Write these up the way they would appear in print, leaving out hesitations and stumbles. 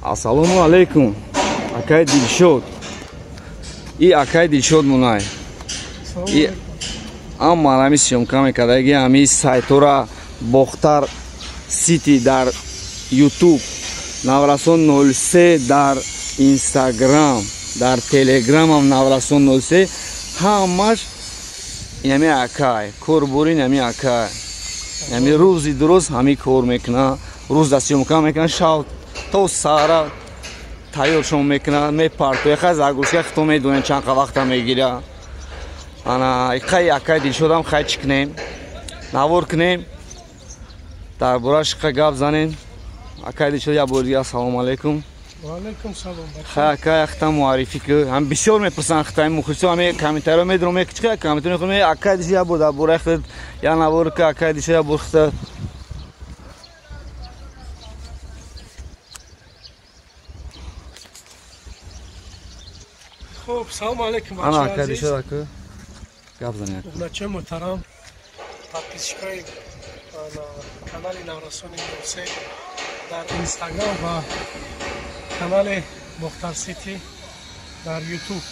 Ассалому алайкум. Акай Дилшод. И акай Дилшод мунай. И ам марами съёмка мекардаги ҳами сайтора Бохтар Сити дар YouTube, Наврасон 03 дар Instagram, дар Telegram ҳам Наврасон 03 ҳамаш инами акай, корбори инами акай. Ҳами рӯзи дуруст ҳами кор мекуна, рӯз да съёмка мекуна, шав то саҳара тайёршон мекуна, мепартоя. Хай загрузка хито медонем чанд қа вақта мегира. Ана иқай акай Дилшодам хай чӣ кунем? Навор кунем. Дар бораш қа гап занем. Акай Дилшод як бор дига ассалому алайкум. Ва алайкум салом. Хай акай ахта муаррифӣ ки ҳам бисёр мепурсанд хитаи мухлисо ҳаме комментарио медурам ме чӣ комментарио мехонам акай Дилшод як бор дар бораи худ як навор ки акай Дилшод як бор хита. Хуб, салому алайкум. Ана акай Дилшод ака гап занед. Обуначиёи муҳтарам, подписчикои канали Наврасони 03 дар Инстаграм ва канали Бохтар Сити дар Ютуб.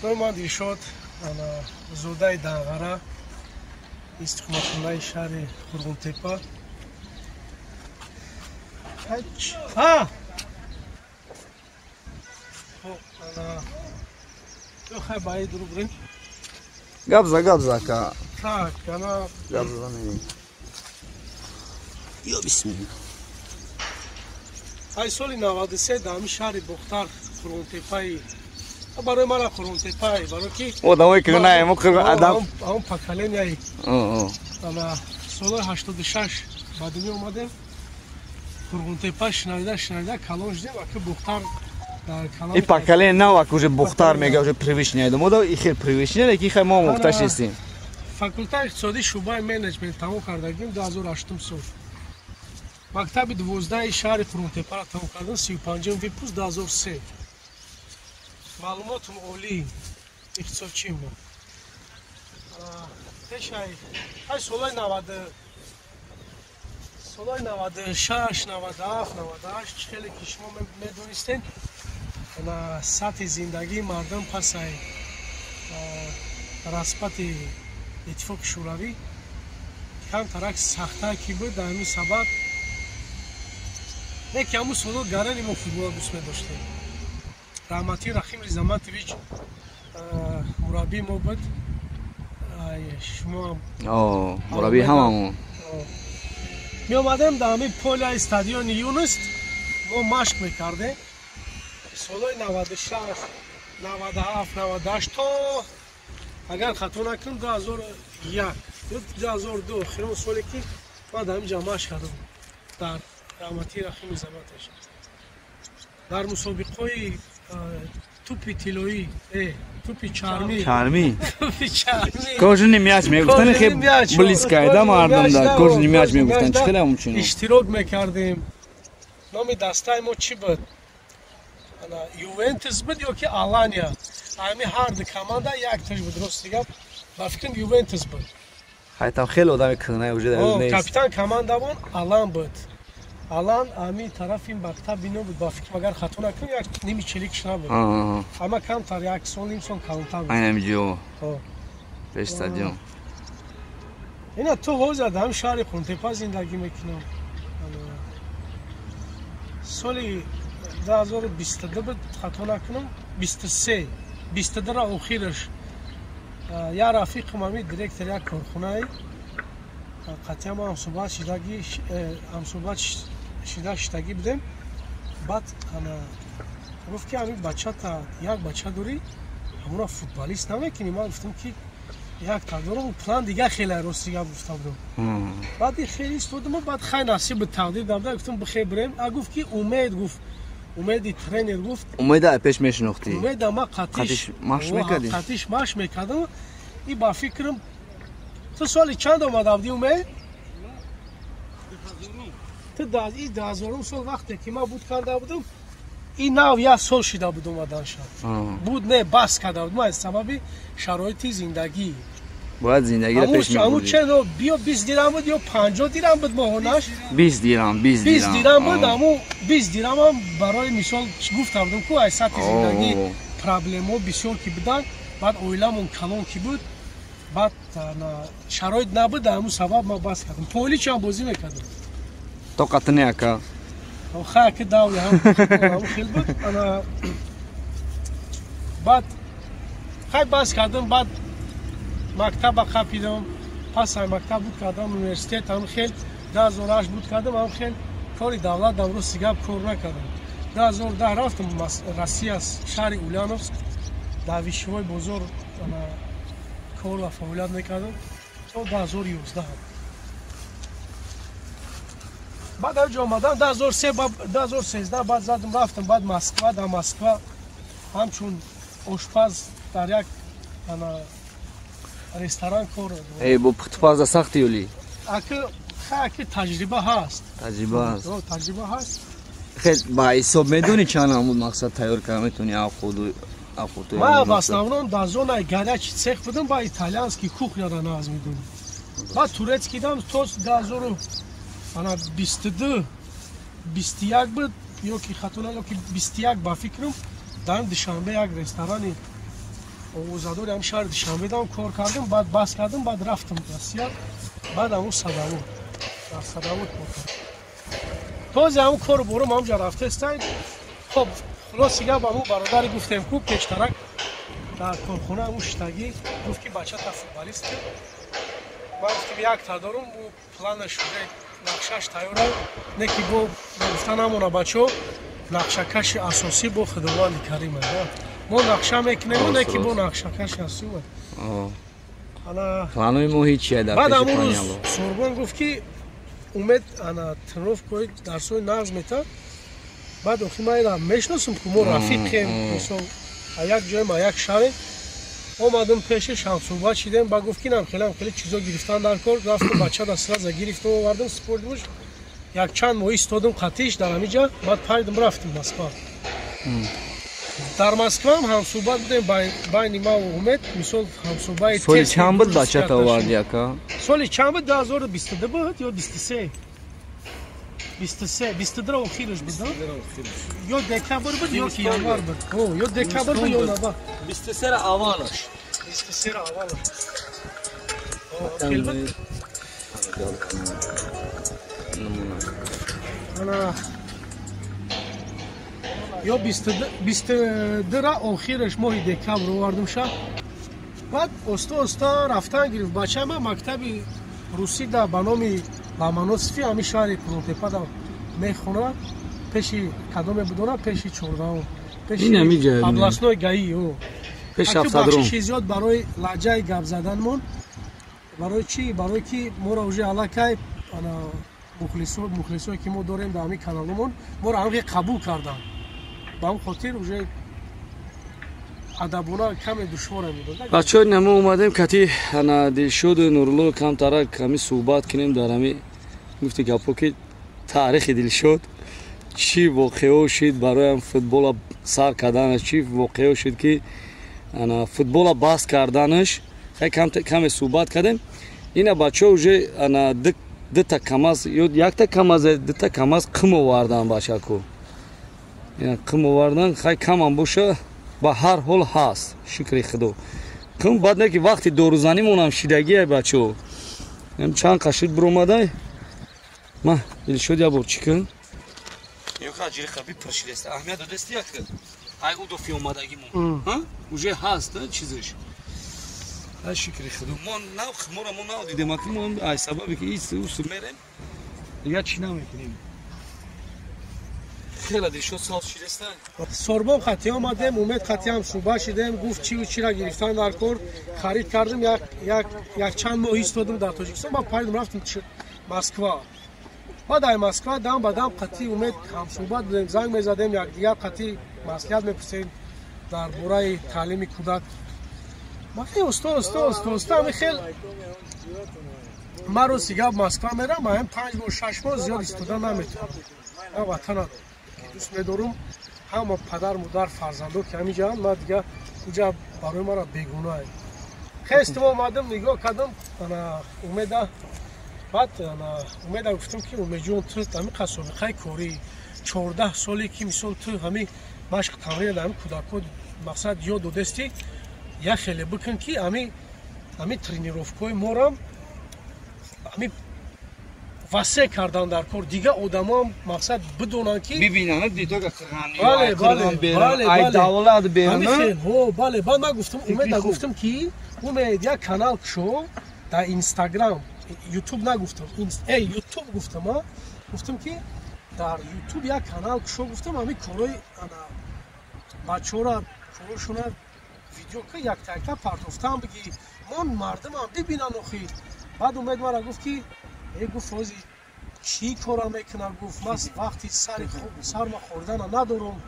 Номи ман Дилшод, зодаи Данғара, истиқоматкунандаи шаҳри Қурғонтепа. Хай баи дуру бурем. Гап за, гап за ака. Так, ана гап за мени. Ё бисмилла. Ай соли 93 дар ҳамин шаҳри Бохтар Қурғонтепаи барои мана Қурғонтепаи барои ки одамое ки на мо адам ҳамон поколенияи ана солҳои 86 ба дунё омадем. Қурғонтепа шинавида шинавида калон шудем, аки Бохтар И поколение нав уже Бохтар мега уже привычный. Думаю, да, и хер привычный, лекин хай мо мухташ нестем. Факултаи иқтисодӣ шӯъбаи менеҷмент тамом кардагим 2008 сол. Мактаби 12 шаҳри Қурғонтепаро тамом кардам 35 выпуск 2003. Маълумотум олӣ иқтисодчиам. Пешай ай солҳои 90 солҳои 96, 97, 98 чӣ хеле ки шумо медонистед, сатҳи зиндагии мардум пасай распати Иттифоқи Шӯравӣ камтарак сахтар ки буд, дар ҳамин сабаб не ки ҳамун солҳо гарани мо футболро дӯст медоштем. Раҳматӣ Рахим Ризаматович мураббии мо буд. Шумоам мураббии ҳамамон. Меомадем дар ҳамин поляи стадиони Юност, мо машқ мекардем. Солҳои 96, 97, 98 то агар хато накунам 2001 2002 охирон соле ки ман дар ҳамин ҷо машқ кардам дар Раҳматӣ Рахим Ризаматович. Дар мусобиқаҳои тӯпи тиллоӣ, тӯпи чармӣ. Чармӣ. Тӯпи чармӣ. Кожаный мяч мегуфтанд, хеле близко да мардум да кожаный мяч мегуфтанд, чӣ хеле ҳамчунин. Иштирок мекардем. Номи дастаи мо чӣ буд? Ювентус буд ё ки Алания. Ҳами ҳар ду команда якташ буд, рости гап. Ба фикрам Ювентус буд. Хай там хеле одами кӯҳна уже дар нест. Капитан командамон Алан буд. Алан ҳами тарафи мактаб бино буд, ба фикрам агар хато накунам як ними челикш набуд. Ама камтар як сол ним сол калонтар буд. Айн ҳами ҷо. Пеш стадион. Ина то ҳозир дар ҳамин шаҳри Қурғонтепа зиндагӣ мекунам. Соли 2022 буд, хато накунам, 23, 22-ра охираш як рафиқам ҳами директор як корхонае қатъиян мо ҳамсӯҳбат шидаги ҳамсӯҳбат шида шидагӣ будем. Баъд гуфт ки ҳамин бачата як бача дорӣ, ҳамонро футболист намекунӣ? Ман гуфтам ки як та дорам, план дига хеле рости гап гуфта будам. Баъд хеле истодам, баъд хай насиб тақдир дамда гуфтам бихе бирем. А гуфт ки Умед гуфт, Умеди тренер гуфт. Умеда пеш мешинохтӣ? Умеда ма қатиш машқ мекардӣ? Қатиш машқ мекардам. И ба фикрам ту соли чанд омада будӣ Умед? Ту и 2000 сол вақте ки ман буд карда будам, и нав як сол шида буд омаданша. Буд не бас карда будам аз сабаби шароити зиндагӣ. Бояд зиндагиро пеш мебурдӣ. Аму чено биё 20 дирам буд ё 50 дирам буд моҳонаш? 20 дирам, 20 дирам. 20 дирам буд, аму 20 дирам ҳам барои мисол гуфта будам ку ай сатҳи зиндагӣ проблемҳо бисёр ки буданд, баъд оиламон калон ки буд, баъд шароит набуд, аму сабаб ман бас кардам. Поличам бозӣ мекардам. Тоқат не ака? Ха, ки давли ҳам хел буд. Ана баъд хай бас кардам, баъд мактаба қапидам, пас ай мактаб буд кардам, университет ҳам хел 2008 буд кардам, ҳам хел кори давлат дам рости гап кор накардам. 2010 рафтам Россия, шаҳри Ульяновск, дар вишевой бозор кор ва фаъолият мекардам то 2011. Баъд авҷо омадам 2013, баъд задам рафтам баъд Москва, дар Москва ҳамчун ошпаз дар як ресторан кор. Эй, бо пухтупаза сахти ёли? Аки таҷриба ҳаст. Таҷриба ҳаст. Таҷриба ҳаст. Хел ба ҳисоб медонӣ чанд намуд мақсад тайёр карда метавонӣ авқоту? Ман в основном дар зонаи горячий цех будам, ба итальянский кухняро нағз медонам. Баъд турецкий дам то 2022 21 буд ё ки хато ё ки 21 ба фикрам, дар Душанбе як ресторани овозадори ҳам шаҳри Душанбе дам кор кардам, баъд бас кардам, баъд рафтам Россия, баъд ҳамун Садовод, дар Садовод кор кардам. Този ҳамун кору борум ҳамҷа рафтестай. Хоб, хулоси гап, ҳамун бародаре гуфтем ку пештарак дар корхона ҳамун шитагӣ гуфт ки бачата футболист. Ман гуфтам якта дорум, ӯ планаш уже нақшаш тайёра, не ки бо гуфта намона бачаҳо, нақшакаши асосӣ бо Худованди Карим аст. Мо нақша мекунем, не ки бо нақшакаши асосӣ. Планои мо ҳеч дар баъд ҳамун рӯз Сурбон гуфт ки Умед ана тренировкаи дарсҳои нағз метавад. Баъд охи ман инро мешиносам ку мо рафиқем, мисол як ҷоем, як шаҳрем. Омадам пешаш, ҳамсӯҳбат шидем, ба гуфт ки нам хеле хеле чизо гирифтан дар кор. Рафтам бача да сразу гирифтам, овардам, спортимуш. Якчанд моҳ истодам қатиш дар ҳамин ҷа, баъд паридам рафтам Москва. Дар Москваам ҳамсӯҳбат будем байни ман ва Умед, мисол ҳамсӯҳбати соли чанд буд бачата оварди ака? Соли чанд буд? 2022 буд ё 23? 23, 22 охираш буд, ё декабр буд ё ки январ буд. Ё декабр буд ё январ. 23 аввалаш. 23 аввалаш. Ана ё 22 охираш моҳи декабр овардам ша. Баъд оста оста рафтан гирифт. Бачаи ман мактаби русӣ да ба номи Ломоносови ҳамин шаҳри Қурғонтепа да мехонад, пеши кадоме будона, пеши 14-ум, пеши областной ГАИ. Пеши автодром. Бахшиши зиёд барои лаҳҷаи гап заданмон. Барои чӣ? Барои ки моро уже аллакай мухлисое ки мо дорем дар ҳамин каналумон, моро ҳамин қабул карданд. Ба ҳамин хотир уже адабона каме душвор мебуд. Бачаҳо, ина мо омадем кати ана Дилшоду Нурулло камтарак ҳами суҳбат кунем дар ҳами гуфти гапҳо ки таърихи Дилшод чӣ воқеао шид бароям футбола сар карданаш, чӣ воқеао шид ки ана футбола бас карданаш. Хай каме суҳбат кардем. Ина бачаҳо уже ана дута камаз ё якта камаз, дута камаз қим овардан бачаку. Ина қим овардан, хай камам боша, ба ҳар ҳол ҳаст, шукри худо. Қим баъд не ки вақти дорузанимонам шидагие бачаҳо. Чанд қашид биромадай. Ма Дилшод як бор чӣ кун? Ёха ҷириха бипуршидест. Аҳамият додести як? Ай удофи омадагимон. Ҳа? Уже ҳаст чизаш. Ай шукри худо. Мо нав моро мо нав дидем, аки мо ай сабаби ки ис усу мерем. Дигар чӣ намекунем. Хеле Дилшод сол шидеста. Сорбон хати омадем, Умед хати ҳам суҳбат шидем, гуфт чӣ чира гирифтан дар кор, харид кардем, як чанд моҳ истодам дар Тоҷикистон, баъд паридам рафтам Москва. Баъд ай Москва дам ба дам қати Умед ҳамсӯҳбат будем, занг мезадем, якдигар қати маслиҳат мепурсем дар бораи таълими кӯдак. Баъди оста оста оста оста ҳамин хел ман рости гап Москва мерам, ҳам 5 моҳ 6 моҳ зиёд истода наметавонам. Ман ватана дӯст медорум, ҳама падар модар фарзандо ки ҳамин ҷаанд, ман дигар уҷа барои мара бегунаем. Хестим омадам, нигоҳ кардам, ана Умеда. Баъд ана Умеда гуфтам, ки Умедҷон, ту ҳами собиқаи корӣ 14 соле, ки мисол ту ҳами машқ тамрин ҳами кӯдакҳо мақсад ёд додести, як хеле бикун, ки ҳами тренировкаҳои морам ҳами васеъ кардан дар кор, дигар одамоам мақсад бидонанд, ки бибинанд. Бале, бале, ай давлат берун. Бале. Баъд ман гуфтам, Умеда гуфтам, ки Умед, як канал кушо дар Инстаграм, Ютуб нагуфтам, Ютуб гуфтам. А гуфтам, ки дар Ютуб як канал кушо, гуфтам, ҳамин корҳои ана бачаҳора, корҳошона видео ка якта якта партофтан бигӣ, мон мардумам бибинанд охир. Баъд Умед мара гуфт, ки гуфт, ҳози чӣ кора мекунам? Гуфт, ман вақти сари сарма хӯрдана надорам,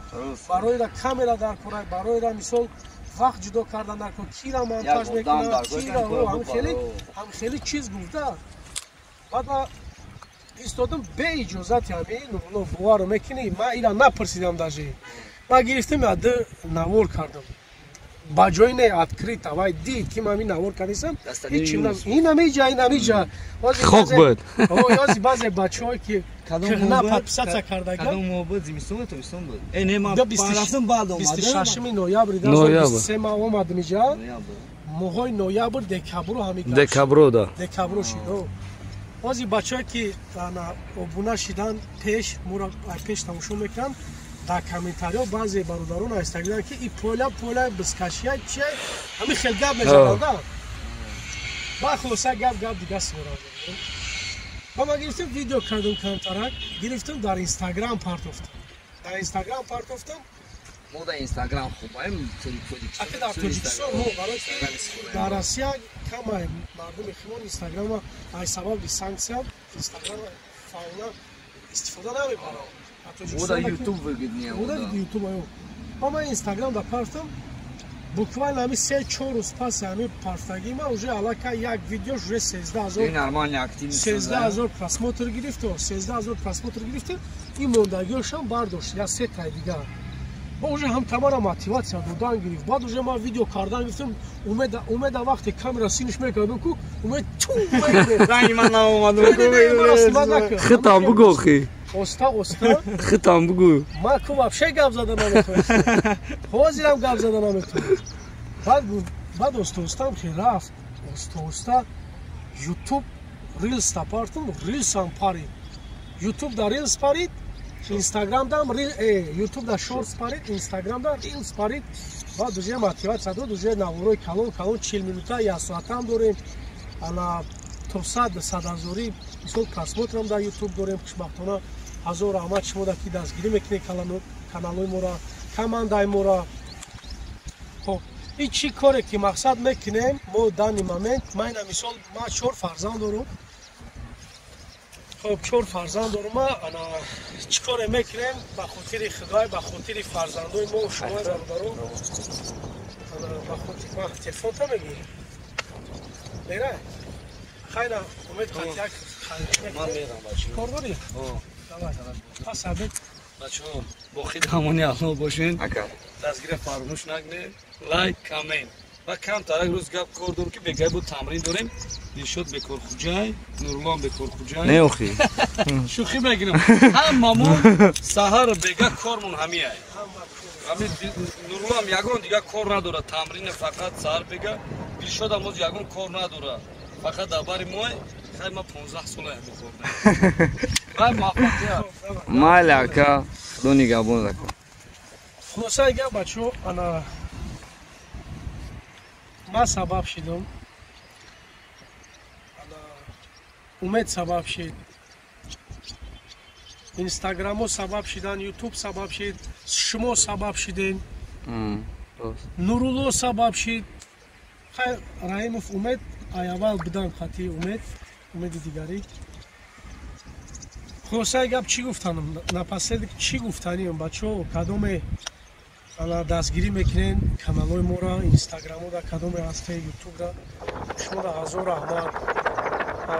бароира камера дар кора, бароира мисол вақт ҷудо кардан дар кор, кира монтаж мекунам, кира ҳамхеле чиз гуфта. Баъд ма истодам беиҷозати ҳами Нурулло, боварро мекунӣ, ман ира напурсидам даже. Ман гирифтам, яды навор кардам, ба ҷои не открыто, вай дид, ки ман ин навор кардисам. Инамиҷа, инамиҷа. Хок буд. Ози баъзе бачаҳое, ки кӯҳна подписаться кардаган. Кадом моҳ буд? Зимистон, тобистон буд? Э, не, ман рафтам, баъд омадам. 26 ноябри 2023 ман омадам иҷа, моҳҳои ноябр, декабру ҳами. Декабру да. Декабру шид. Ози бачаҳое, ки обуна шидан, пеш мура пеш тамошо мекунанд, дар комментариҳо баъзе бародарон нависта, ки и поля поля бизкашия чия, ҳамин хел гап мезананда. Ба хулоса, гап дига сора. Ба ман гирифтам, видео кардам, камтарак гирифтам, дар Инстаграм партофтам, дар Инстаграм партофтам. Мо дар Инстаграм хубаем. Аки дар Тоҷикистон мо, барои дар Россия камай мардуми химон Инстаграма ай сабаби санксия Инстаграма фаъолан истифода намебаранд. Ода Ютуб выгоднее. Ода Ютуб аю. Ама Инстаграм да партам, буквально ҳами 3-4 рӯз паси ҳами партагӣ ма уже аллакай як видео уже 13 000 нормальный активность. 13 000 просмотр гирифту, 13 000 просмотр гирифту. Ин мондагиошам бардошт, я се тай дигар. Ба уже ҳам тамара мотивация додан гирифт. Баъд уже ман видео кардан гирифтам. Умеда, Умеда вақте камера синиш мекардам ку, Умед ту. Ранги ман наомадам. Хитам бугӯ охи. Оста оста. Хитам бугӯ. Ман ку вообще гап зада наметавонистам, ҳозирам гап зада наметавонам. Баъд оста остам ки рафт, оста оста Ютуб рилс тапартум, рилсам парид, Ютуб да рилс парид, Инстаграмдам, Ютуб да шортс парид, Инстаграмда рилс парид. Баъд уже мотивация дод, уже наворои калон калон, 40 минута, як соатам дорем, ана то сад садҳазорӣ мисол просмотрам дар Ютуб дорем. Хушбахтона, ҳазор раҳмат шумода, ки дастгирӣ мекунед каналҳои мора, командаи мора. Хоб, ин чӣ коре ки мақсад мекунем мо данный момент, ман ина мисол, ман чор фарзанд дорум. Хоб, чор фарзанд дорум. Ма ана чӣ коре мекунем, ба хотири Худой, ба хотири фарзандои мо, шумо бародаро, ба хотир телефонта мегирӣ мера хайна Умед қат як. Ман мерам, бачо. Кор дорӣ? Давай, пас абед. Бачо, бо хидамони Аллоҳ бошен, дастгира фаромӯш накунед, лайк, коммент ва камтарак рӯз гап кор дорем, ки бегай бо тамрин дорем. Дилшод бекорхуҷай, Нуруллоам бекорхуҷай. Не охи. Шӯхӣ мегирам. Ҳамамон саҳар бега кормон ҳамияй. Ҳами Нуруллоам ягон дига кор надорад, тамрина фақат саҳар бега. Дилшодам боз ягон кор надорад, фақат дар бари мой. Хай, ма 15 сола ҳами кор. Муваффақият. Майли, ака, худо нигаҳбон ака. Хулосаи гап, бачаҳо, ана ман сабаб шидам, ана Умед сабаб шид, Инстаграмо сабаб шидан, Ютуб сабаб шид, шумо сабаб шиден, Нурулло сабаб шид. Хайр, Раҳимов Умед ай аввал будам хати Умед, Умеди дигарӣ. Хулосаи гап, чӣ гуфтанам напоследок, чӣ гуфтаниам, бачаҳо, кадоме ана дастгирӣ мекунен каналҳои моро, Инстаграмода, кадоме ҳасте, Ютубра, шуморо ҳазор раҳмат.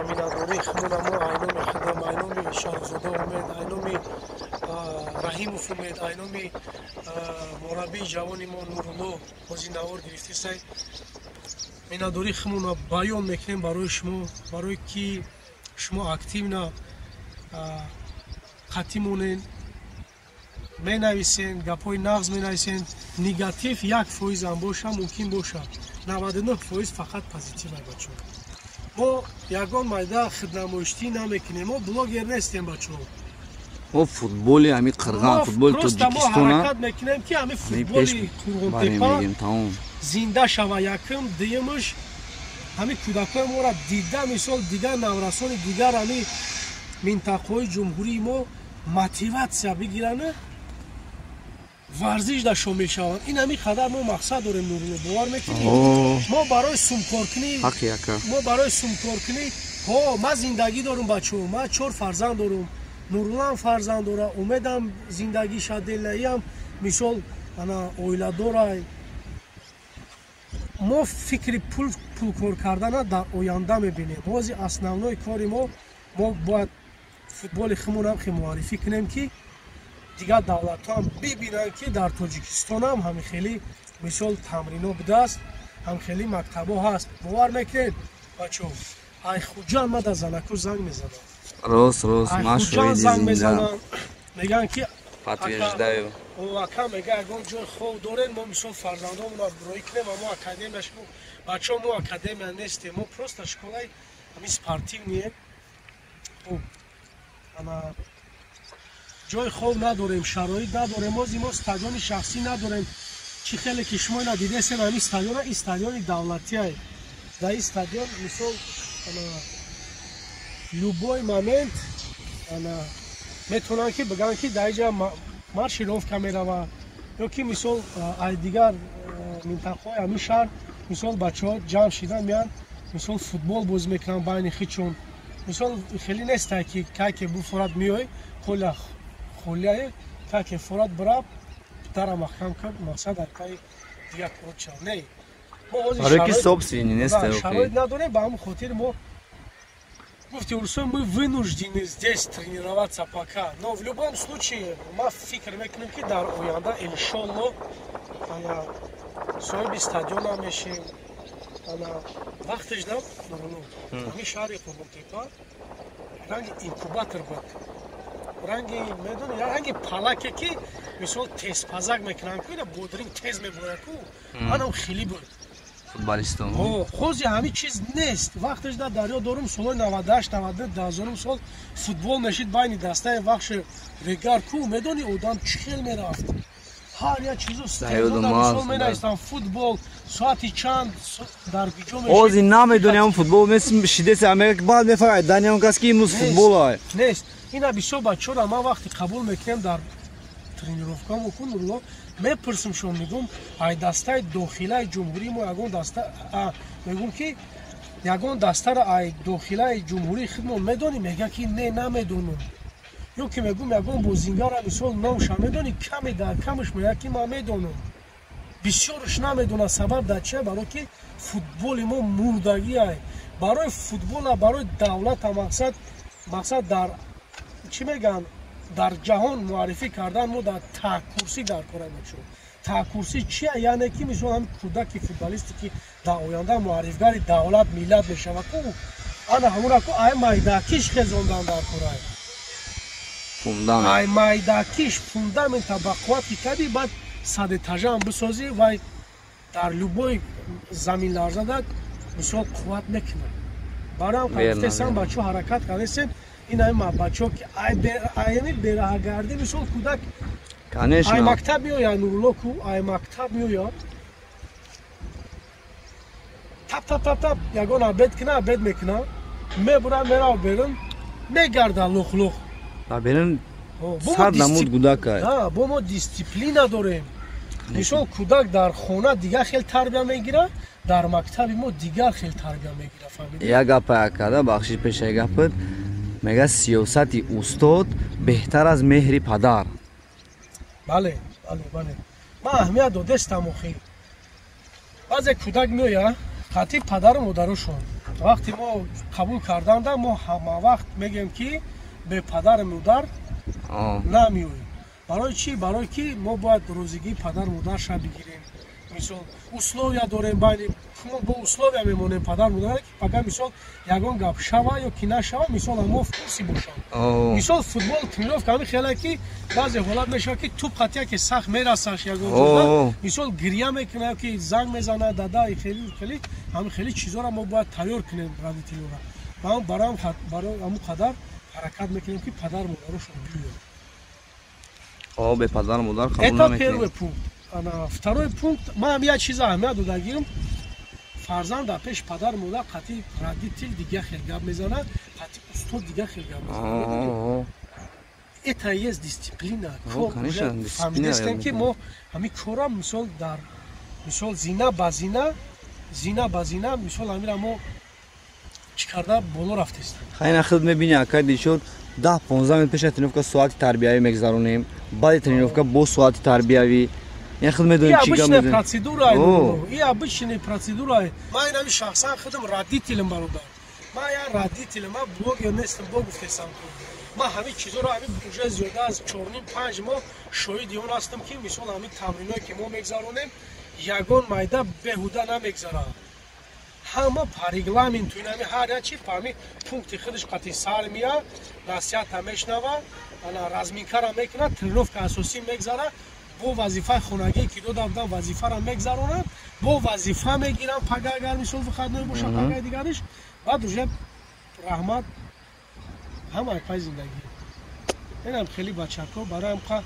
Миннатдории худона мо айноми худам, айноми Шаҳзода Умед, айноми Раҳимов Умед, айноми мураббии ҷавони мо Нурулло, ҳозир навор гирифтисай. Миннатдории худмонро баён мекунем барои шумо, барое ки шумо активно қатъӣ монен, менависен, гапҳои нағз менависен. Негатив 1%-ам боша, мумкин бошад, 99% фақат позитив ай, бачаҳо. Мо ягон майда хиднамоиштӣ намекунем, мо блогер нестем, бачаҳо. Мо футболи ҳами қирған, футболи Тоҷикистона ҳаракат мекунем, ки ҳами футболи Қурғонтепа зинда шава. Якум, дуюмаш, ҳами кӯдакҳои моро дида, мисол, дигар наврасони дигар ҳами минтақаҳои ҷумҳурии мо мотиватсия бигиранд, варзиш да шомил шаванд. Ин ҳами қадар мо мақсад дорем. Нурулло, бовар мекунӣ, мо барои сумкоркунӣ, мо барои сумкоркунӣ, ҳо, ман зиндагӣ дорум, бачаҳо, ман чор фарзанд дорум, Нуруллам фарзанд дора, Умедам зиндагиша отдельно, мисол, ана оиладорай. Мо фикри пулкор кардана дар оянда мебинем. Ҳозир основной кори мо, мо бояд футболи худмонам хе муаррифӣ кунем, ки дигар давлатҳоам бибинанд, ки дар Тоҷикистонам ҳами хеле, мисол, тамрино будааст, ҳам хеле мактабҳо ҳаст. Бовар мекунед, бачаҳо, ай Хуҷанд ма дар занаку занг мезанам. Рост, рост. Ай Хуҷанд занг мезанам, мегӯянд, ки подтверждаю. Ака, мега, ягон ҷой хов дорем, мо, мисол, фарзандонро роӣ кунем, мо академия шумо. Бачаҳо, мо академия нестем, мо просто школаи ҳамин спортивный. Ана ҷои хов надорем, шароит надорем. Ози мо стадиони шахсӣ надорем. Чӣ хеле ки шумо ина дидесем, ҳамин стадиона, ин стадиони давлатиай. Дар ин стадион, мисол, любой момент ана метавонанд ки бигӯянд, ки дар инҷа маршировка мерава, ё ки, мисол, ай дигар минтақаҳои ҳамин шаҳр, мисол, бачаҳо ҷамъ шидан меянд, мисол, футбол бозӣ мекунанд байни хичон. Мисол, хеле нестай, ки кайке буфорад, меои, поля холияе, кайке форад, бира, дара маҳкам кард, мақсад дар каи дигар корот шав. Не, мо собственный нест. Шароит надорем, ба ҳамин хотир мо гуфти урусо, мы вынуждены здесь тренироваться пока. Но в любом случае ма фикр мекунем, ки дар оянда, иншолло, ана соҳиби стадиона мешем. Ана вақташ на, ҳамин шаҳри Қурғонтепа ранги инкубатор буд, ранги, медони, ранги палаке, ки, мисол, тезпазак мекунанд ку, ина бодринг тез мебурад ку, анам хеле буд. Футболистон. Хози ҳамин чиз нест. Вақташ да дарё дорум, солҳои 98, 92, 2000 сол футбол мешид байни дастаи Вахши, Регар ку, медони, одам чӣ хел мерафт, ҳар як чизу мисол менавистам, футбол соати чанд дар куҷо. Ози намедони, ҳам футбол шидеси Америка, баъд мефаҳмад даниам кас, ки имрӯз футбол ай. Нест. Ина бисёр бачаҳоро ман вақте қабул мекунем дар тренировкамо ку, Нурулло, мепурсим шон, мегум, ай дастаи дохилаи ҷумҳурии мо ягон даста, мегум, ки ягон дастаро ай дохилаи ҷумҳурии худмон медонӣ? Мега, ки не, намедонам. Ё ки мегум, ягон бозингара, мисол, номша медонӣ? Каме дар камаш мега, ки ман медонам, бисёрш намедонад. Сабаб дар чия? Барое ки футболи мо мурдагиай. Барои футбола, барои давлата, мақсад дар чӣ мегӯянд, дар ҷаҳон муаррифӣ кардан, мо дар таҳкурсӣ дар кора мешуд. Таҳкурсӣ чия? Яъне ки, мисол, ҳами кӯдаки футболисте, ки дар оянда муаррифгари давлат, миллат мешавад ку, ана ҳамура ку ай майдакиш хезондан дар корай. Ай майдакиш фундамента ба қувват ки кардӣ, баъд сад этажаам бисозӣ, вай дар любой заминларзада, мисол, қувват мекунад. Барои ҳам гуфтесам, бачаҳо, ҳаракат кардесем. Ин ами бачаҳо, ки аями бераҳагардӣ, мисол, кӯдак ай мактаб меояд, Нурулло ку, ай мактаб меояд, тап тап тап тап ягон обед кина, обед мекуна, мебура, мерав берун, мегарда лух лух. Берун сар намуд кӯдак. Бо мо дисциплина дорем. Мисол, кӯдак дар хона дигар хел тарбия мегирад, дар мактаби мо дигар хел тарбия мегирад, фаҳмидӣ? Як гапа када, бахшиш, пешаи гапат, мега, сиёсати устод беҳтар аз меҳри падар. Бале, бале, бале, ман аҳамият додестам. Охир баъзе кӯдак меояд қатъи падару модарошон. Вақте мо қабул карданда, мо ҳама вақт мегӯем, ки бе падару модар намеоем. Барои чӣ? Барое ки мо бояд розигии падару модарша бигирем. Мисол, условия дорем, байни мо бо условия мемонем падар модар, ки пага, мисол, ягон гап шава ё ки нашава, мисол, мо в курсе бошам. Мисол, футбол, тренировка ҳами хеле ки баъзе ҳолат мешавад, ки туп қатия ки сахт мерасаш ягон ҷода, мисол, гирья мекунад ё ки занг мезанад, дада, хеле хеле ҳами хеле чизоро мо бояд тайёр кунем родителёра. Барои ҳамун қадар ҳаракат мекунем, ки падар модарошон биёяд. О, бе падар модар қабул намекунем. Это первый пункт. Ана второй пункт, ман як чиза аҳамият додагирам: фарзанд дар пеши падар модар қатъи родитель дига хел гап мезанад, қатъи устод дига хел гап мезанад. Это есть дисциплина. Фаҳмидестем, ки мо ҳамин кора, мисол, дар мисол зина ба зина, зина ба зина, мисол, ҳамира мо чӣ карда боло рафтестем. Хайна худ мебини, акай Дилшод, 10-15 минут пеш аз тренировка соати тарбиявӣ мегзаронем, баъди тренировка бо соати тарбиявӣ. Я худ медонем чӣ гап мезанем. Процедура, и обычная процедура. Ман инами шахсан худам родителем, бародар, ман я родителем, ман блогер нестам, бо гуфтесам, ман ҳамин чизоро ҳамин уже зиёда аз 4-ним, 5 моҳ шоҳиди он ҳастам, ки, мисол, ҳамин тамриное ки мо мегзаронем, ягон майда беҳуда намегзарад, ҳама по регламенту. Инами ҳар як чи ҳами пункти худаш қати сар мия, насиҳата мешнава, ана разминкара мекунад, тренировка асосӣ мегзарад, бо вазифаи хонагие ки дода будам, вазифаро мегзаронад, бо вазифа мегирам пага, агар, мисол, выходной боша, пагаи дигариш. Баъд уже раҳмат, ҳамаи пай зиндагӣ. Инам хеле, бачако, барои амқа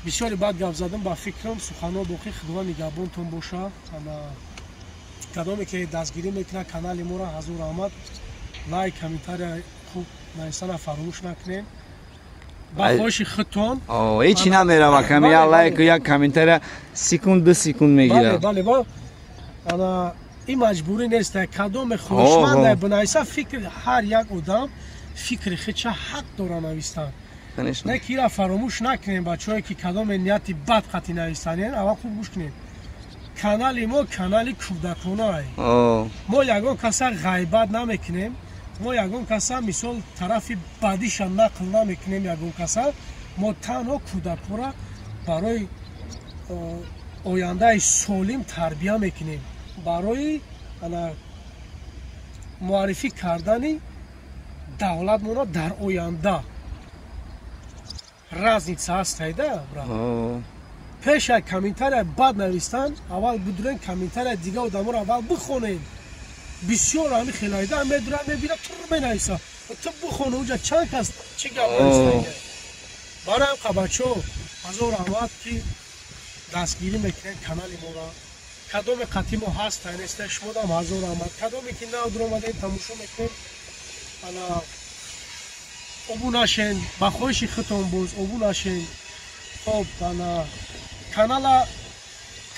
бисёре бад гап задам, ба фикрам суханҳо боқӣ. Худованд нигаҳбонтон боша. Ана кадоме ки дастгирӣ мекунад канали моро, ҳазор раҳмат. Лайк, комментария хуб нависана фаромӯш накунед, ба хоҳиши худтон. Ҳечи намерава ками, як лайку як комментария секунд, 2 секунд мегирад. Бале, ана ин маҷбурӣ нест, кадоме хоҳишманда бинависа. Фикр, ҳар як одам фикри худша ҳақ дора навистан. Не ки ира фаромӯш накунем, бачаҳое ки кадоме нияти бад қатӣ навистан, аввал хуб гӯш кунед: канали мо канали кӯдаконае. Мо ягон каса ғайбат намекунем, мо ягон каса, мисол, тарафи бадиша нақл намекунем ягон каса. Мо танҳо кӯдакҳоро барои ояндаи солим тарбия мекунем, барои ана муаррифӣ кардани давлатмона дар оянда. Разница ҳастайда, брат. Пеша комментария бад навистан, аввал будурен комментария дига одаморо аввал бихонем. Бисёр ҳами хелайда медура, мебина, тур менависа. Ту бихон, уҷа чанд кас чӣ гап навистага. Барои ҳам, бачаҳо, ҳазор раҳмат, ки дастгирӣ мекунед канали моро. Кадоме қатъи мо ҳаст, неста, шумодам ҳазор раҳмат. Кадоме ки нав дуромадаед, тамошо мекунед, ана обуна шен, ба хоҳиши худтон боз обуна шен. Хоб, ана канала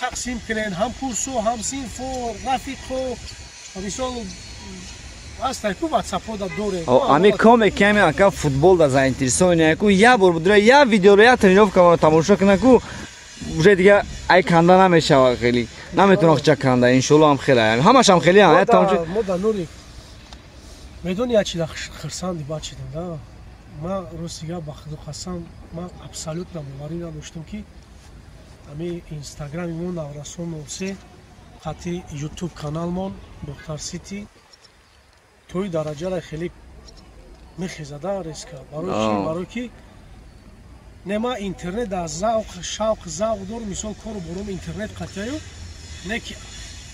тақсим кунед, ҳамкурсо, ҳамсинфо, рафиқо, мисол, ҳастай ку, ватсапода дорем. Ами коме ками ака футбол да заинтересовани ку, я бор будра, я видеоро, я тренировка тамошо кунад ку, уже дига ай канда намешава, хеле наметавона хча канда. Иншолло, ҳам хеле, ҳамашам хеле я тамошо. Мо да нури медони, як чиза хирсанди бад шидам да. Ман рости гап, ба худо қасам, ман абсолютно боварӣ надоштам, ки ҳами инстаграми мо Наврасон 03 қати ютуб каналмон Бохтар Сити тои дараҷара хеле мехезада резко. Барои чи? Барои ки не, ман интернет дар завқ, шавқ, завқ дорам, мисол, кору борум интернет қатияю, не ки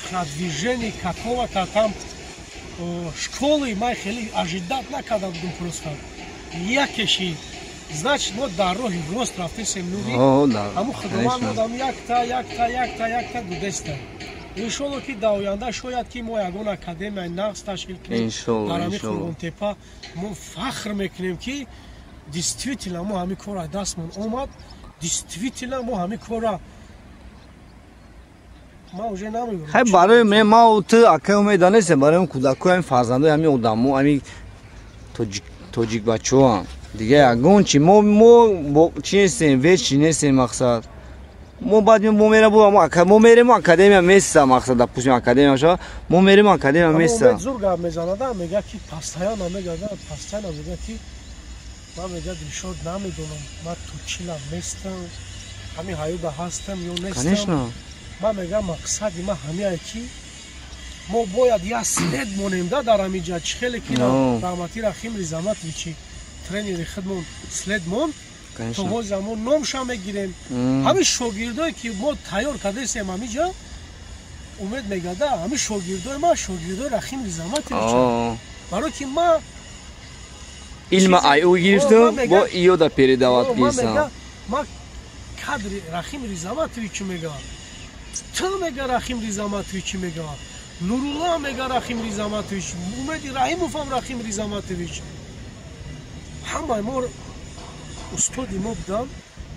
продвижение какого-то там школы ман хеле ожидать накарда будум. Просто якеши, значит, мо дар роҳи рост рафтесем, нури. Ҳамун худованд модам, якта, якта, якта, якта дудеста. Иншолло, ки дар оянда шояд ки мо ягон академияи нағз ташкил кунем дар ҳамин Қурғонтепа. Мо фахр мекунем, ки действительно мо ҳамин корро дастмон омад, действительно мо ҳамин корро ман уже намегӯям. Хай, барои ма ту, акай умеда нестем, барои кӯдакҳои ҳамин, фарзандои ҳамин одамо, ҳамин тоҷик бачаҳоам. Дига ягон чи мо чи нестем, веч чи нестем. Мақсад, мо баъд мо мерем, мо мерем, академия места. Мақсад, допустим, академия шава, мо мерем, академия места. Зур гап мезанада, мега ки постоянно мегада, постоянно мега ки ман, мега, Дилшод, намедонам, ман то чила местам, ҳамин ҳаёда ҳастам ё нестам. Конечно. Ман мегам мақсади ма ҳамияе ки мо бояд як след монем да дар ҳамин ҷа. Чӣ хеле ки раҳмати Рахим Ризаматовичи тренери худмон след монд, то ҳозир мо номша мегирем. Ҳамин шогирдое ки мо тайёр кардастем ҳамин ҷа, Умед мегада, ҳамин шогирдои ма шогирдои Рахим Ризаматович, барои ки ма илма ай ӯ гирифтам, бо иёда передавать кисам. Ма кадри Рахим Ризаматович мега, ту мега Рахим Ризаматович мега, Нурулла мега Рахим Ризаматович, Умеди Раҳимовам Рахим Ризаматович. Ҳамаи мо устоди мо будам,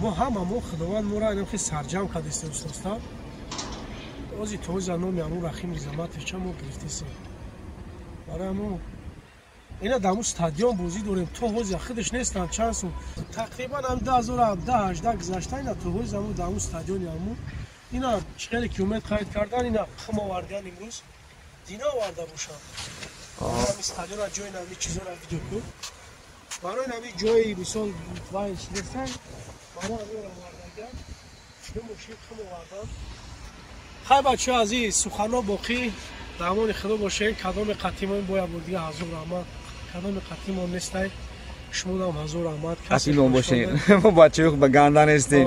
мо ҳама мо Худованд моро инам хел сарҷам кардастем устоста. Ози то оза номи ҳамун Рахим Ризаматовича мо гирифтесем. Барои ҳамун ина дар ҳамун стадион бозӣ дорем, то ҳозир худаш нестанд чанд сол, тақрибан ҳам 2017-18 гузашта, ина то ҳозир ҳамун дар ҳамун стадиони ҳамун ина чӣ хеле ки Умед қайд кардан, ина хум овардан, имрӯз дина оварда бошанд. Ҳамин стадиона ҷои нами чизора видео кун. Барои нами ҷои мисол вай нестан, барои ҳамин овардаган ду мошин хум овардан. Хай бачаҳо азиз, суханҳо боқӣ, дар амони Худо бошед. Кадоми қатимон бояд буд дига, ҳазор раҳмат. Кадоми қатимон нестай, шумодам ҳазор раҳмат. Қатимон бошед, мо бачаҳо ба ганда нестем.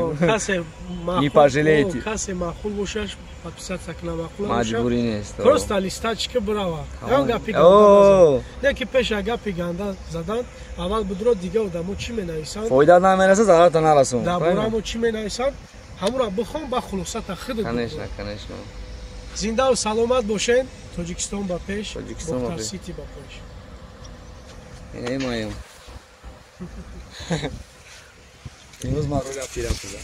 Не пожалеете. Касе маъқул бошаш подписаться кунад, маъқул маҷбурӣ нест. Просто листачка бирава. Ягон гапи ганда не ки пеша гапи ганда задан, аввал будро дига одамо чӣ менависанд. Фоида намерасад, зарарта нарасон. Дар бораи мо чӣ менависанд, ҳамура бихон, ба хулосата худат. Конечно, конечно. Зиндаву саломат бошед. Тоҷикистон ба пеш, Бохтар Сити ба пеш. Э маем. Имрӯз ман роли пирам шудам.